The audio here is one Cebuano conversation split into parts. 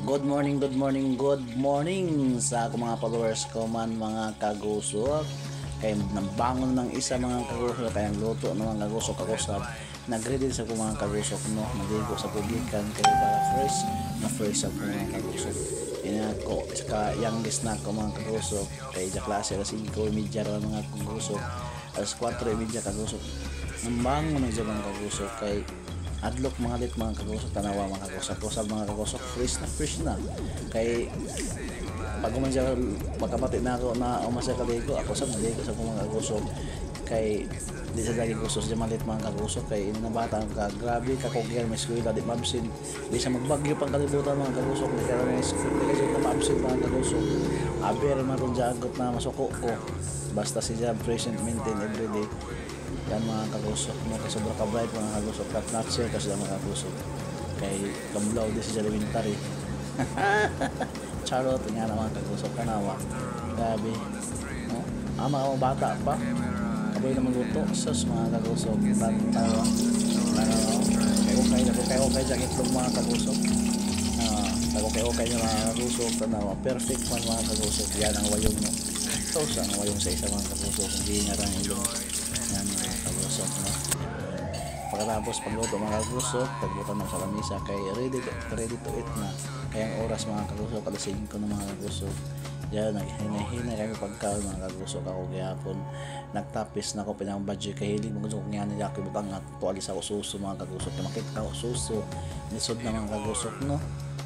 Good morning, good morning, good morning sa akong mga followers ko man, mga kagusok. Kay nambangon ng isa, mga kagusok, kay ang luto ng mga kagusok, kagusap. Nagready sa akong mga kagusok, no, naligo sa publikan kay para fresh na fresh sa akong mga kagusok. Ina ko sa youngest na ako, mga kagusok, kay ja klase alas 5:30 ra, mga kagusok, alas 4:30, kagusok. Nambangon na siya, mga kagusok, kay adlok mga lit, mga kagusok. Tanawa, mga kagusok, usab, mga kagusok, fresh na fresh na kay pag man siya makabati na ako na umasa kaligo ako sa maligo sa akong mga kagusok, kay di sa dagi gusto siya malit, mga kagusok, kay ini na bata ka grabe ka kogyer may eskwela, di maabsent. Di sa magbagyo pang kalibutan, mga kagusok, di ka may school, di ka na maabsent, mga kagusok. Aber man ron jagot na masuko ko basta si job present maintain everyday. Yan, mga kagusok mo, kay sobra ka bright, mga kagusok, top notcher kasi mga kagusok, kay kamlaw di sa elementary. Charot nga na, mga kagusok. Kanawa, grabe, no? Ah, mga bata pa kaboy na magluto. Sus, mga kagusok, tatawa, tanawa. Kay okay na kay okay sa itlog, mga kagusok. Ah, okay okay na, mga kagusok. Tanawa, perfect man, mga kagusok. Yan ang wayong, no? Tos ang wayong sa isa, mga kagusok, hindi nga ang ilong. Yan, mga kagusok, no? Pagkatapos pagluto, mga kagusok, pagbutan na sa lamisa kay ready to eat na. Kaya ang oras, mga kagusok, alas 5 ng mga kagusok. Yan, naghinay-hinay kami pagkaon, mga kagusok. Ako gihapon nagtapis na ako pinang budget kay hilig mo gusto ko nga nila ako ibutang nga tualis ako suso, mga kagusok, kay makita ko suso lisod na, mga kagusok, no?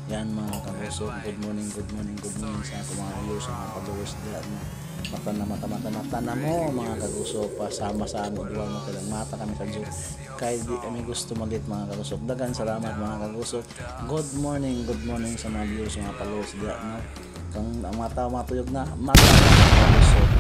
Yan, mga kagusok, good morning, good morning, good morning sa ako mga viewers, sa mga followers diyan, no? Mata na mata mata mata na mo, mga kagusok, pasama sa amo duwa mo kailang mata kami sa Diyos kay di kami gusto malit, mga kagusok. Dagan salamat, mga kagusok. Good morning, good morning sa mga viewers, mga followers diyan, no? Kung ang mata matuyog na mata, mga kagusok.